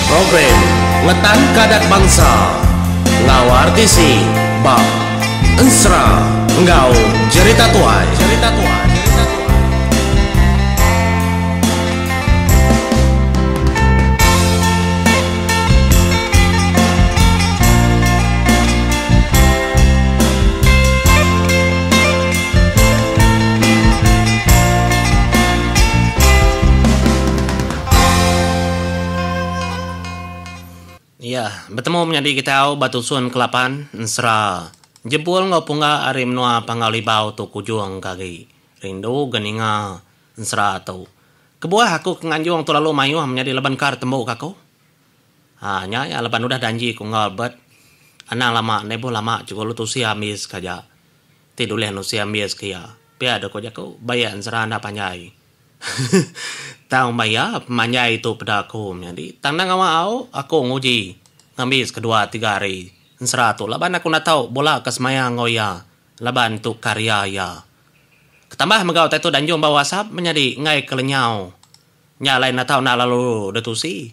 Program Ngetanka Adat Bansa enggau RTC ba Ensera enggau Jerita Tuai. Jerita Tuai. Iya, betemu menyadi kitai ba tusun kelapan ensera Jebul enggau Pungga ari menua Panggau Libau tu kujung ke agi. Rindu ga ninga ensera tu. Kebuah aku ke nganjung tu lalu mayuh menyadi laban kar tembu ke aku. Ha nya iya laban udah danji ku enggau Albert anang lama ndai buh lama chukup lu tusi ambis ke aja. Ti dulih nusi ambis ke iya. Pia deh ku jaku ba iya ensera enda panjai. Tang ba iya pemanjai tu peda aku menyadi. Tang enda ngawa au aku nguji ngambi sekedua tiga hari ensera tu laban aku enda tau bula ke semaya enggau iya laban tu karya iya. Ketambah mega utai tu danjung ba whatsapp menyadi enggai ke lenyau. Nya alai enda tau enda lalu ditusi.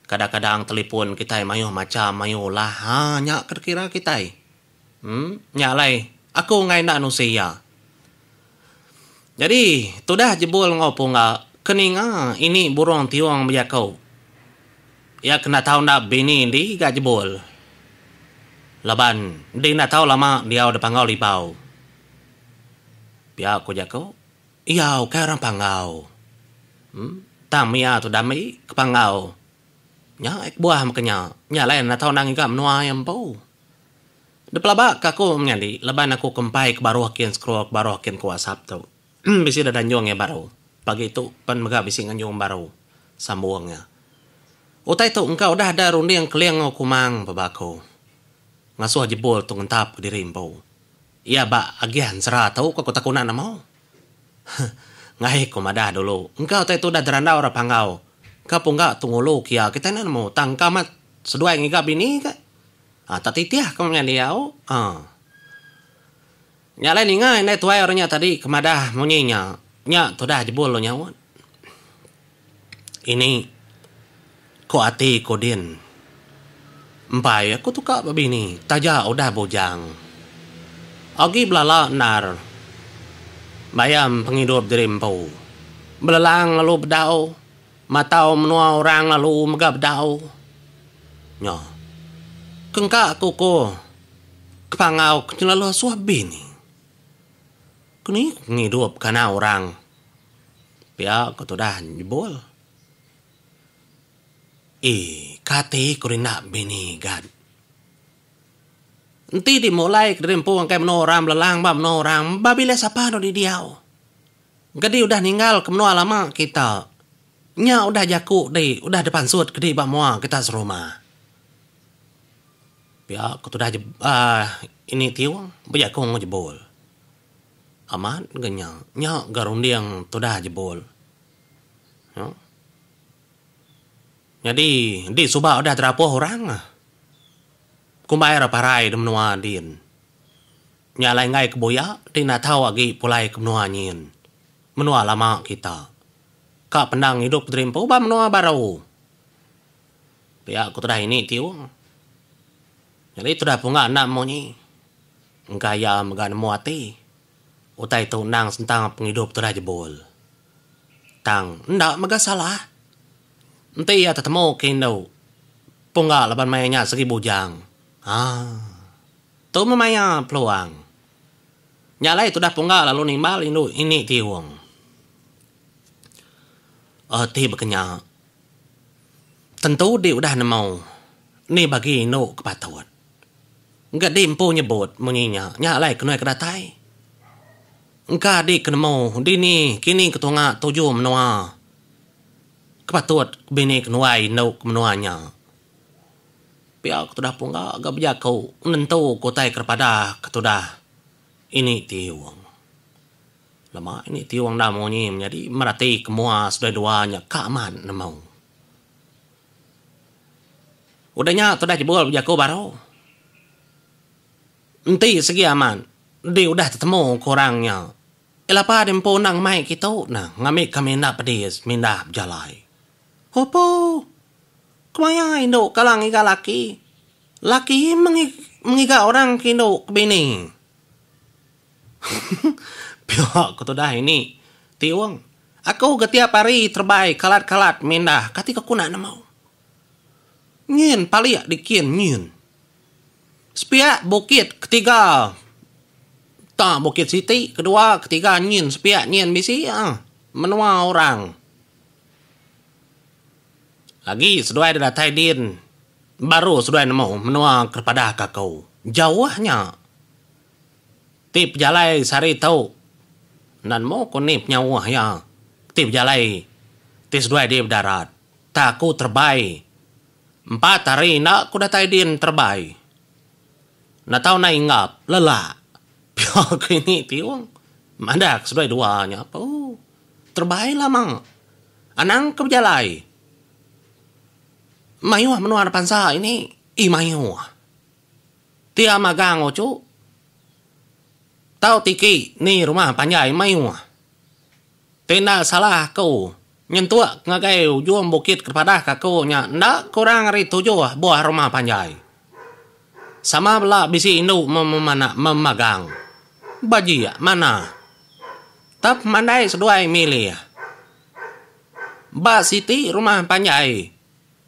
Kadang-kadang telipun kitai mayuh macham mayuh ulah ha nya ke dikira kitai. Em nya alai aku enggai enda nusi iya. Nyadi tudah jebul enggau pungga ke ninga ini burung tiung bejaku. Iya ke enda tau enda bini di ga jebul. Laban di enda tau lama diau da Panggau Libau. Pia ku jaku. Iya ukai orang Panggau. Em tang mia tu dambi ke Panggau. Nya ai kebuah meka nya. Nya alai enda tau nang ngiga menua iya empu. Dipelaba ka aku menyadi laban aku ke empai ke baruh kin scroll ke baruh kin ke whatsapp tu. Bisi da danjung iya baru. Pagi tu pen mega bisi nganjung baru sambung iya. Utai tu engka udah da runding Keling enggau Kumang peba aku. Ngasuh jebul tu ngentap kediri empu. Iya ba agih ensera tu ko Kota Kunan nemu. Ngai ko madah dulu. Engka utai tu udah derandau orang Panggau. Engka pungga tu ngulu ke iya kitai enda nemu tang engka amat seduai ngiga bini ka. Ha tak titih ko menyadi au. Ha. Nya alai ninga indai tuai orang nya tadi ke madah munyi nya. Nya tudah jebul lu nyaut. Ini ko ati ko din. Empai aku tu ka bebini taja udah bujang. Agi belala endar bayam pengidup diri empu. Belelang lalu bedau, matau menua orang lalu mega bedau. Nya. Kengka aku ko kepangau ke nyelalu asuh bini. Keni ku ngidup ke anak orang pia ku tudah nyebul. Ii, kati ku rinda bini gad. Enti di mulai ke diri empu ngagai menua orang belelang ba menua orang ba bilih sapa anu di diau. Gedi udah ninggal ke menua lama kita. Nya udah jaku di udah dipansut ke di ba mua kita serumah. Pia ku tudah aaa ini tiung bejaku enggau jebul. Amat ga nya, nya ga runding tudah jebul. Nyadi enti suba udah terapuh orang kumbai ira parai da menua din. Nya alai enggai ke buya ti enda tau agi pulai ke menua nyin. Menua lama kita. Ka pendang idup diri empu ba menua baru. Pia ku tudah ini tiung. Nyadi tudah pungga enda munyi. Engka iya mega nemu ati. Utai tu endang sentang pengidup tudah jebul. Tang enda mega salah. Enti iya tetemu ke indu pungga laban maya nya segi bujang. Haa. Tu meh maya peluang. Nya alai tudah pungga lalu nimbal indu ini tiung. Eti baka nya. Tentu di udah nemu ni bagi indu ke patut. Engka di empu nyebut munyi nya, nya alai ke nuai ke datai. Engka di ke nemu dini kini ke tunga tuju menua ke patut bini ke nuai indu ke menua nya. Pia ke tudah pungga ga bejaku nentu ke utai ke padah ke tudah ini tiung. Lama ini tiung enda munyi menyadi merati ke mua seduai dua nya ka amat nemu. Udah nya tudah jebul bejaku baru. Enti segi amat di udah tetemu ke orang nya. Lapa di empu enda ngemai kitu neh ngambi kami enda pedis mindah bejalai. Opo. Kemaya indu kala ngiga laki? Laki mengiga orang ke indu ke bini. Pia ku tudah ini Tiung. Aku ga tiap hari terebai kalat-kalat mindah kati ke ku enda nemu. Nyin palik dikin nyin. Sepiak bukit ketiga ta bukit siti kedua ketiga nyin sepiak nyin bisi ah menua orang. Agi seduai da datai din baru seduai nemu menua ke padah ka aku. Jauh nya. Ti pejalai sehari tu enda nemu ku ni penyauh iya ti bejalai ti seduai di bedarat. Tang aku terebai empat hari enda ku datai din terebai. Enda tau enda inggap lelak pia ku ini tiung madah seduai dua nya pooh terebai lama anang ke bejalai. Mayuh menua da pansa ini ih mayuh. Tia magang uchu. Tau tiki ni rumah panjai mayuh. Ti enda salah aku nyentuk ngagai ujung bukit ke padah ka aku nya enda kurang ari tujuh buah rumah panjai. Sama bela bisi indu mememanak memagang. Bajik manah. Tap mandai seduai milih. Ba siti rumah panjai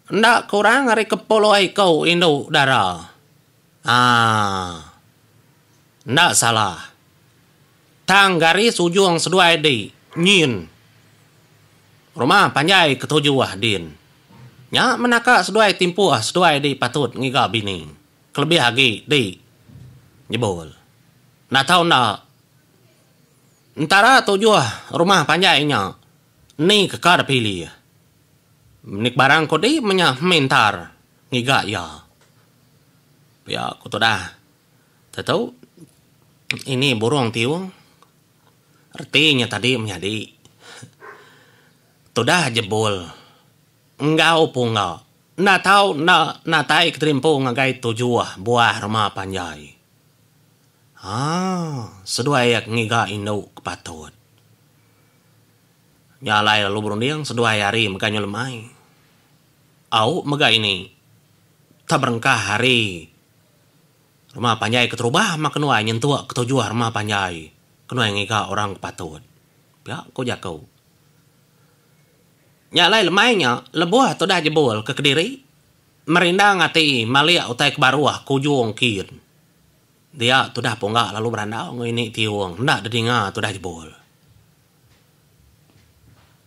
enda kurang ari ke puluh iku indu dara. Aa. Enda salah. Tang garis ujung seduai di nyin. Rumah panjai ketujuh din. Nya menaka seduai timpuh seduai di patut ngiga bini. Kelebih agi di nyebul. Enda tau enda. Entara tujuh rumah panjai nya ni ke ka dipilih. Nik barang ko di menya mintar ngiga iya. Pia ku tudah. Tetu ini burung tiung reti nya tadi menyadi tudah jebul enggau pungga enda tau enda natai keterimpu ngagai tujuh buah rumah panjai. Haa seduai iya ke ngiga indu ke patut. Nya alai lalu berunding seduai hari mega nyu lemai. Au mega ini. Tau berengkah hari rumah panjai keterubah mah kenuai nyentuk ketujuh rumah panjai kenuai ngiga orang ke patut. Pia ku jaku. Nya alai lemai nya lebuh tudah jebul ke kediri merindang ati malik utai ke baruh ke ujung kin. Dia tudah pungga lalu berandau enggau ini tiung enda dedinga tudah jebul.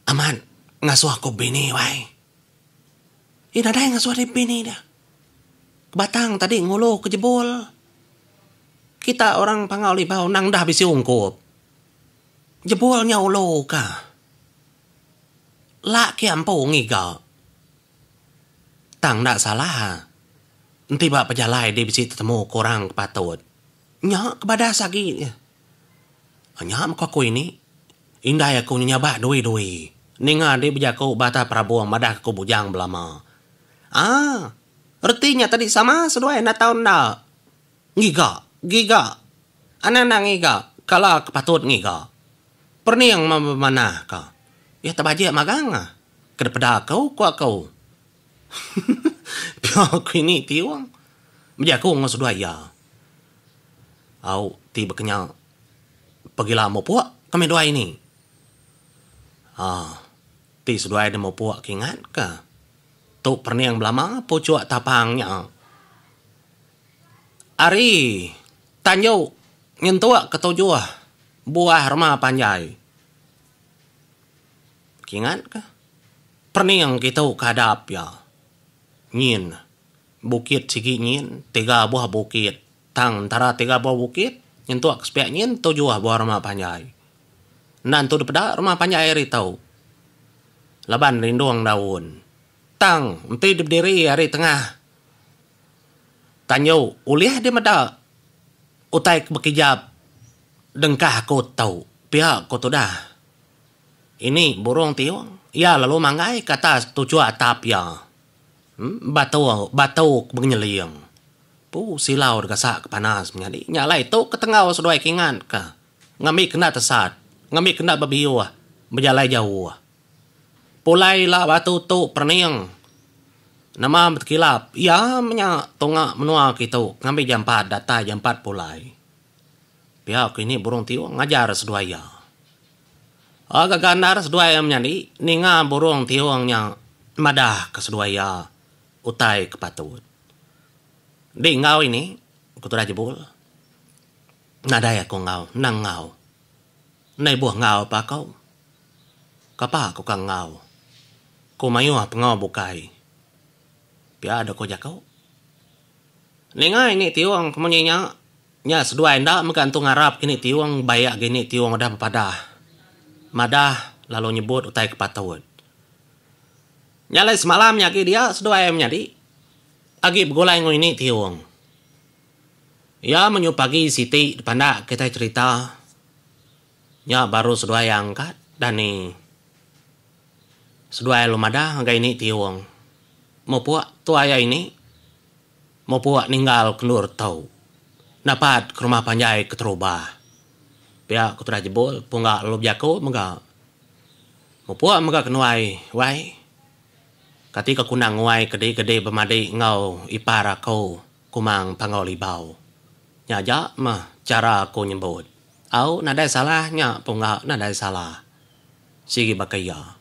Amat ngasuh aku bini wai. Iya nadai ngasuh diri bini dia. Kebatang tadi ngulu ke jebul. Kita orang Panggau Libau endang dah bisi ungkup. Jebul nya ulu ka. La ke empu ngiga. Tang enda salah. Enti ba pejalai dih bisi tetemu ke orang ke patut. Nya ke badas agi. Nya meh ku aku ini. Indai aku nyabak dui-dui ninga adi bejaku ba atas perabung madah ke ku bujang belama. Aa. Reti nya tadi sama seduai enda tau enda. Ngiga. Giga. Anang enda ngiga kala ke patut ngiga. Perening meh bemanah ka. Iya tebajik magang ah. Ke dipeda aku, ku aku. Pia ku ini tiung bejaku enggau seduai iya. Au ti bekenya pegila mupuk kami duai ini. Aa ti seduai deh mupuk ke ingat ka tu perening belama puchuk tapang nya. Ari tanju nyentuk ke tujuh buah rumah panjai. Ke ingat ka perening kitu ke hadap iya nyin bukit sigi nyin tiga buah bukit. Tang entara tiga buah bukit nyentuk ke sepiak nyin tujuh buah rumah panjai. Enda entu dipeda rumah panjai ari tu laban rindung daun. Tang enti dibediri ari tengah tanju ulih dih meda utai ke bekijap dengkah aku tu pia ku tudah. Ini burung tiung iya lalu manggai ke atas tuchuk atap iya. Batu batu ke bengeling. Pu silau deka ke panas menyadi. Nya alai tu ke tenggau seduai ke ingat ka ngambi ke enda tesat, ngambi ke enda bebiuh bejalai jauh. Pulai ila batu tu perening. Nama betekilap iya menya tunga menua kitu ngambi jampat datai jampat pulai. Pia ku ini burung tiung ngajar seduai iya. Gaga endar seduai iya menyadi ninga burung tiung nya madah ke seduai iya utai ke patut. Di enggau ini, ku tudah Jebul. Nadai aku enggau, endang enggau. Enda ibuh enggau pa aku. Kapa aku ka enggau. Ku mayuh pengawa bukai. Pia deh ku jaku. Ninga ini tiung ke munyi nya, nya seduai enda mega entu ngarap kini tiung baik agi ini tiung udah bepadah. Madah lalu nyebut utai ke patut. Nya alai semalam nya agi dia seduai menyadi agi begulai enggau ini tiung. Iya menyu pagi siti pandak kitai cherita nya baru seduai angkat dani. Seduai lalu madah ngagai ini tiung. Mupuk tuai iya ini. Mupuk ninggal ke endur tu. Napat ke rumah panjai keterubah. Pia ku tudah jebul pungga lalu bejaku mega. Mupuk mega ke nuai wai. Kati ka kundang nguai kedi-kedi bemadi enggau ipar aku Kumang Panggau Libau. Nya aja meh chara aku nyebut. Au nadai salah nya pungga nadai salah. Sigi baka iya.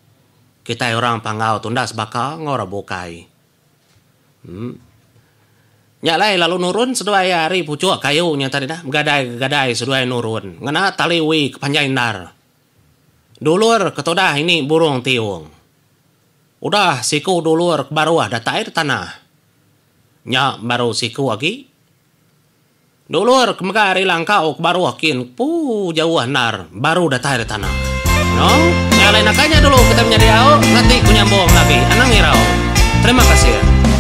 Kitai orang Panggau tu enda sebaka enggau orang bukai. Em. Nya alai lalu nurun seduai iya ari puchuk kayu nya tadi dah begadai-gadai seduai nurun ngena tali wi ke panjai endar. Dulur ke tudah ini burung tiung. Udah siku dulur ke baruh datai da tanah. Nya baru siku agi. Dulur ke mega ari langkau ke baruh kin pu jauh endar baru datai da tanah. No, nya alai naka nya dulu kitai menyadi au nganti ku nyambung agi. Anang irau. Terima kasih.